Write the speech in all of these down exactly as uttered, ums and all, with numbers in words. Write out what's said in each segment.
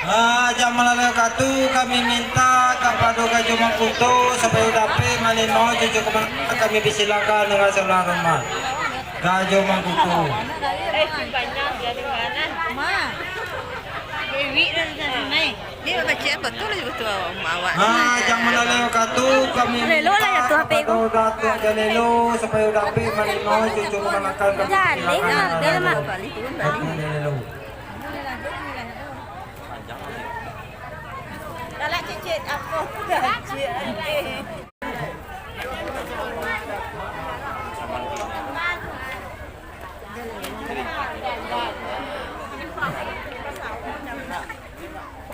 Ah, jan malalaikan wakatu, kami minta kapado Gajah Mangkuto supayo dapek manarimo cucu kamanakan, kami persilakan dengan segala hormat. Gajah Mangkuto. Eh, si banyak dia dengan, ah. Ma. Dewi dan sana, eh. Dia baca apa tu lah, betul awak. Ah, jan malalaikan wakatu, kami minta kapado Datuak Jalelo supayo dapek manarimo cucu kamanakan, kami persilakan dengan segala hormat. Datuak Jalelo. Galak cicit apo?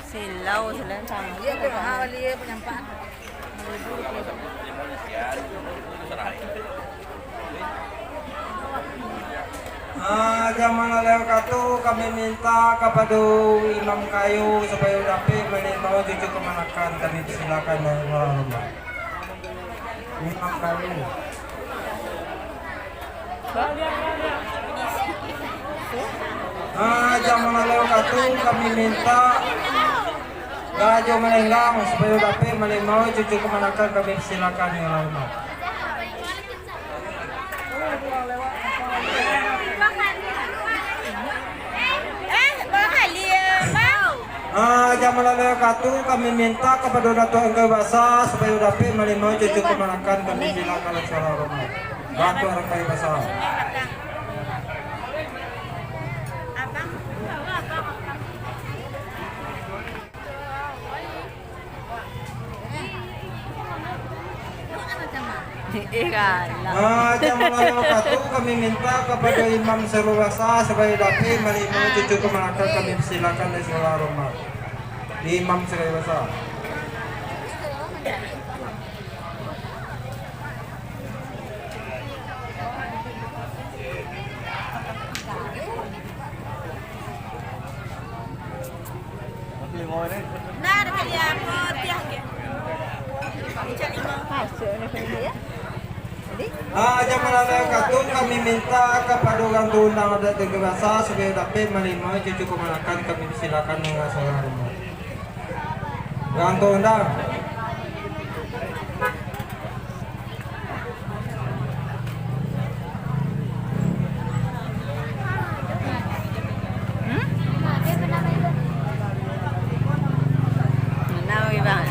Silau, silau sama. Iya, tu mahal dia penyampaian. Ah, jan malalaikan wakatu, kami minta kapado Imam Kayu supayo dapek manarimo cucu kamanakan, kami persilakan, Imam Kayu. Ah, jan malalaikan wakatu, kami minta Gajah Malenggang supayo dapek manarimo cucu kamanakan, kami persilakan dengan hormat. Ah, jan malalaikan wakatu, kami minta kapado Datuak Rangkai Basa supayo dapek manarimo cucu kamanakan, kami persilakan dengan segala hormat. Datuak Rangkai Basa. Eh, galak. Ah, jan malalaikan wakatu, kami minta kapado Imam Sagalo Basa supayo dapek manarimo cucu kamanakan, kami persilakan dengan segala hormat. Imam Sagalo Basa. Ah, jan malalaikan wakatu, kami minta kapado urang tuo undang adat Rangkai Basa supayo dapek manarimo cucu kamanakan, kami persilakan dengan segala hormat. Urang tuo undang. Hmm? Mana, Bang?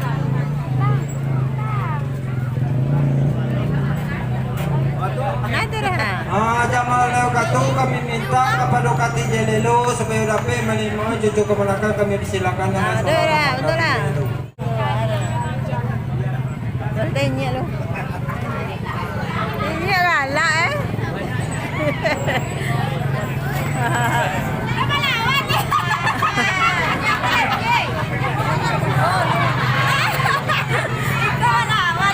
Nah, tu dah. Ah, jan malalaikan wakatu, kami minta kapado Katik Jalelo supayo dapek manarimo cucu kamanakan, kami persilakan dengan segala hormat. Betul lah, betul lah. Jalelo. Dah inyak lu. Inyak galak, eh.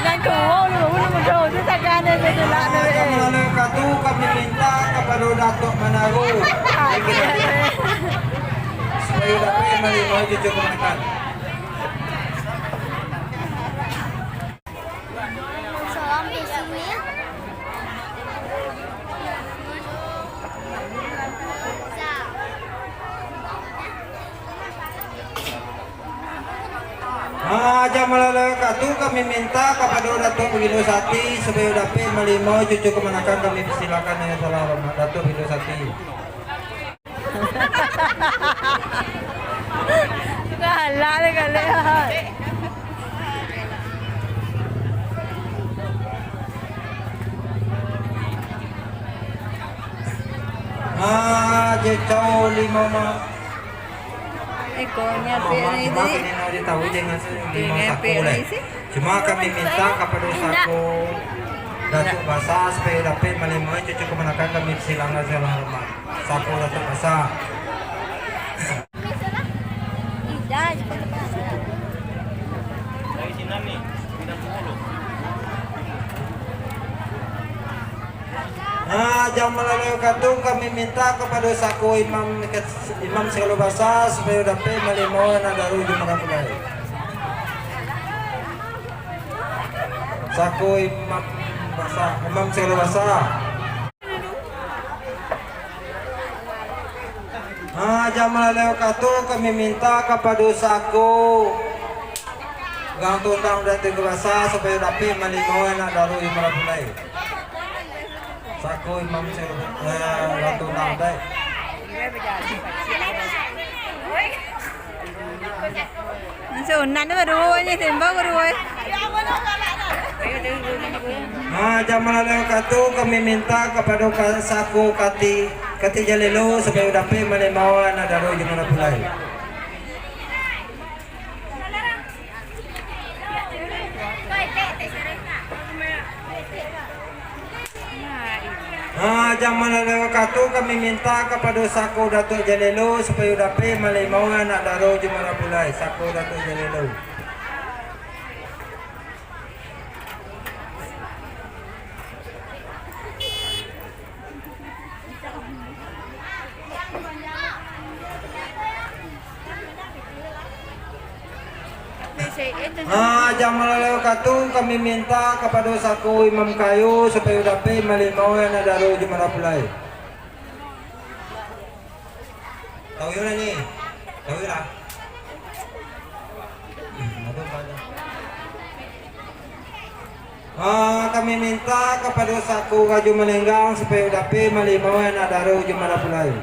Dah tuo lu, baru mudo. Tu takkan ada tu lah, tu, eh. Kami minta kapado Datuak Manaro. Supayo dapek manarimo cucu kamanakan. Salam di sini. Ah, jan malalaikan wakatu, kami minta kapado Datuak Bagindo Sati supayo dapek manarimo cucu kamanakan, kami persilakan dengan segala hormat, Datuak Bagindo Sati. Galak le, galak. Ah, je cau limo ma-, Iko nyapi cuma, ni cuma tadi. Kini nak ditahu jangan limo saku le. Cuma kami minta kapado saku Datuak Basa supayo dapek manarimo cucu kamanakan, kami persilakan dengan segala hormat. Saku Datuak Basa. Dari sinan ni, pindah ke hulu. Ah, jan malalaikan wakatu, kami minta kapado saku Imam, Imam Sagalo Basa supayo dapek manarimo anak daru jo manangku lai. Saku Imam Basa, Imam Sagalo Basa. Ah, jan malalai wakatu, kami minta kapado saku Gang Tundang Datuak Basa supayo dapek malimo anak daro jo marapulai. Saku Imam Sur-, eh, Gang Tundang teh. Sunat tu baru nyo tembak baru, eh. Ah, jan malalai wakatu, kami minta kapado ka-, saku Kati, Kati Jalelo supayo dapek malimo anak daro jo marapulai. Ah, jan malalai wakatu, kami minta kapado saku Datuak Jalelo supayo dapek malimo anak daro jo marapulai, saku Datuak Jalelo. Ah, jan malalai wakatu, kami minta kapado saku Imam Kayo supayo dapek malimo anak daro jo marapulai. Tahu yo lah ni. Tahu yo lah. Ah, kami minta kapado saku Rajo Malenggang supayo dapek malimo anak daro jo marapulai.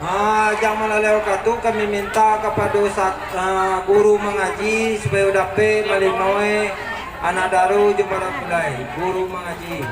Ah, jan malalai wakatu, kami minta kapado sa-, ah, guru mangaji supayo dapek malimo anak daro jo marapulai. Guru mangaji.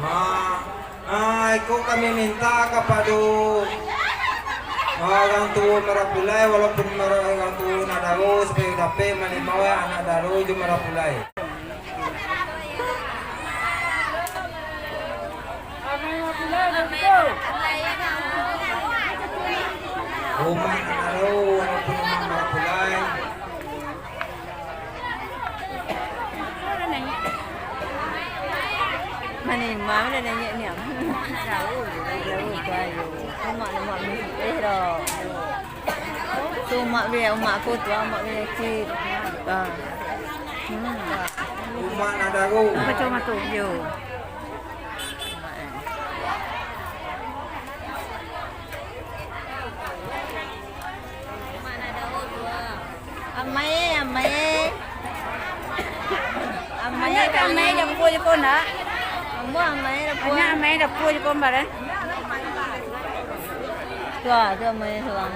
Ah, ah, iko kami minta kapado, ah, urang tuo marapulai, walaupun mara-, urang tuo anak daro, supayo dapek malimo anak daro jo marapulai. Umak nan ado, walaupun umak marapulai. Mano imam dah naiak ni, am? Jauah, jauah tu ayo. Umak, umak miskin doh. Tu umak bia, umak aku tu, umak bia cik. Ah. Hmm. Umak nan ado. Apa cuma tu? Yo. Amai, amai. Amai, amai, dapua jo ko ndak? Ambo amai dapua. Amai dapua jo ko, Mbak, eh? Tu ah, tu amai surang.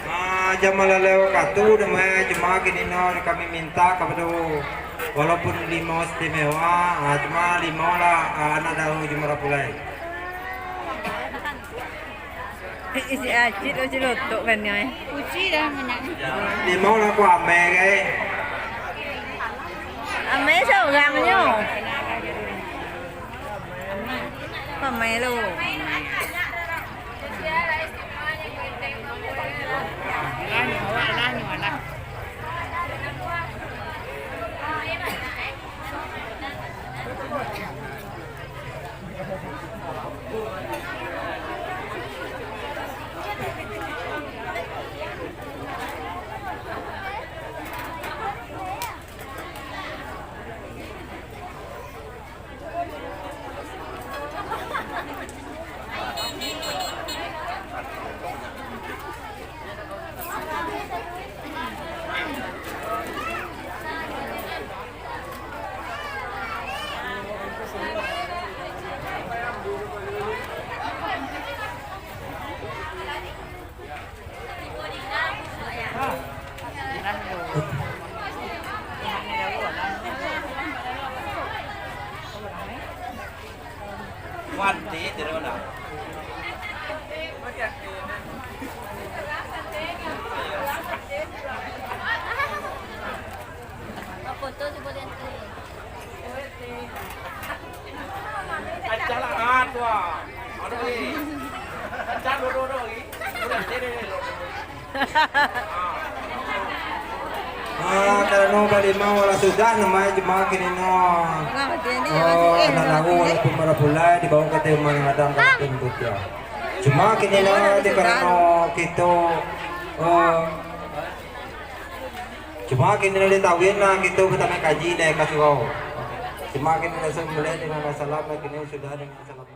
Ah, jan malalai wakatu, damai, cuma kini no kami minta kapado, walaupun limo istimewa, ah, cuma limo lah, ah, anak daro jo marapulai. Isi acit lo, cilotok kan nyo, eh. Uci dah minyak ni. Limo lah ku amai, kai. Amai surang nyo. Amai lo. Panti, jadi mana? Foto coba lihat. Acah lah, ah, tu ah. Aduh, eh. Acah dulu, dulu, eh. Udah, dia, dia, dia. Ah, karano balimau lah sudah, namae jemaah kini no. Oh, anak lawo walaupun baru pulai, dibawo ka rumah nan gadang kampung Butia. Cuma kini no, di karano kito, eh, cuma kini no di tawin lah, kito batambah kaji deh ka surau. Cuma kini no mulai dengan salam, kini sudah dengan salam.